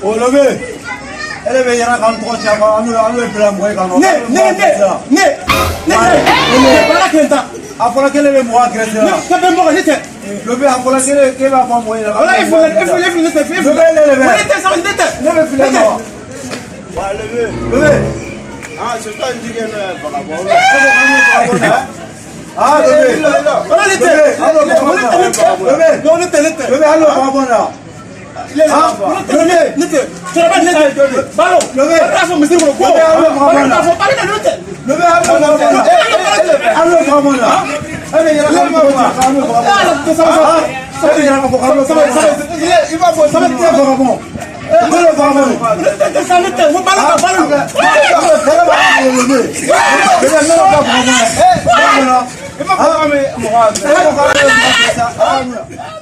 O Lobé, e de bɛ yɛrɛ k'an tɔgɔ ci an an bɛ bila mɔgɔ ye kan. Ne ne ne ne ne ne baara kɛ ta. A fɔra k'ele bɛ mɔgɔ agressé Ne la. ka bɛ mɔgɔ ne tɛ. Lobé, a fɔra k'ele k'e b'a fɔ mɔgɔ ɲɛna. Wala e filɛ, e filɛ, e filɛ, ne tɛ, e filɛ. Lobé, ne de bɛ. Ne tɛ sabali, ne tɛ. Ne bɛ filɛ Ne tɛ. nɔ. Wa Lobé. Lobé. Ah, c'est toi qui dis que ne ye vagabond. E ko k'an bɛ vagabond na. Ah Lobé. Wala ne tɛ. Lobé, Ne tɛ, ne tɛ. Lobé. Non, ne tɛ, ne tɛ. Lobé, hali o vagabond na. Ah Lobé. Ne tɛ. Cɛkɔrɔba, ne tɛ. Balo. Lobé. Balo t'a fɔ misiri kɔnɔ ko. Lobé, hali o Balo vagabond t'a na. fɔ, balo ne tɛ. Lobé, hali o vagabond na. Hali o vagabond na. E bɛ yɛrɛ k'an tɔgɔ ci k'an bɛ vagabond na. Ah, e bɛ yɛrɛ k'a fɔ k'an bɛ vagabond na. I b'a fɔ Ne tɛ vagabond. Ne de vagabond ye. Ne tɛ sa, ne tɛ. N ko balo ka balo. Lobé, ne bɛ vagabond na. I b'a fɔ k'an bɛ mɔgɔ agressé. E ko k'an bɛ mɔgɔ agressé. Ah.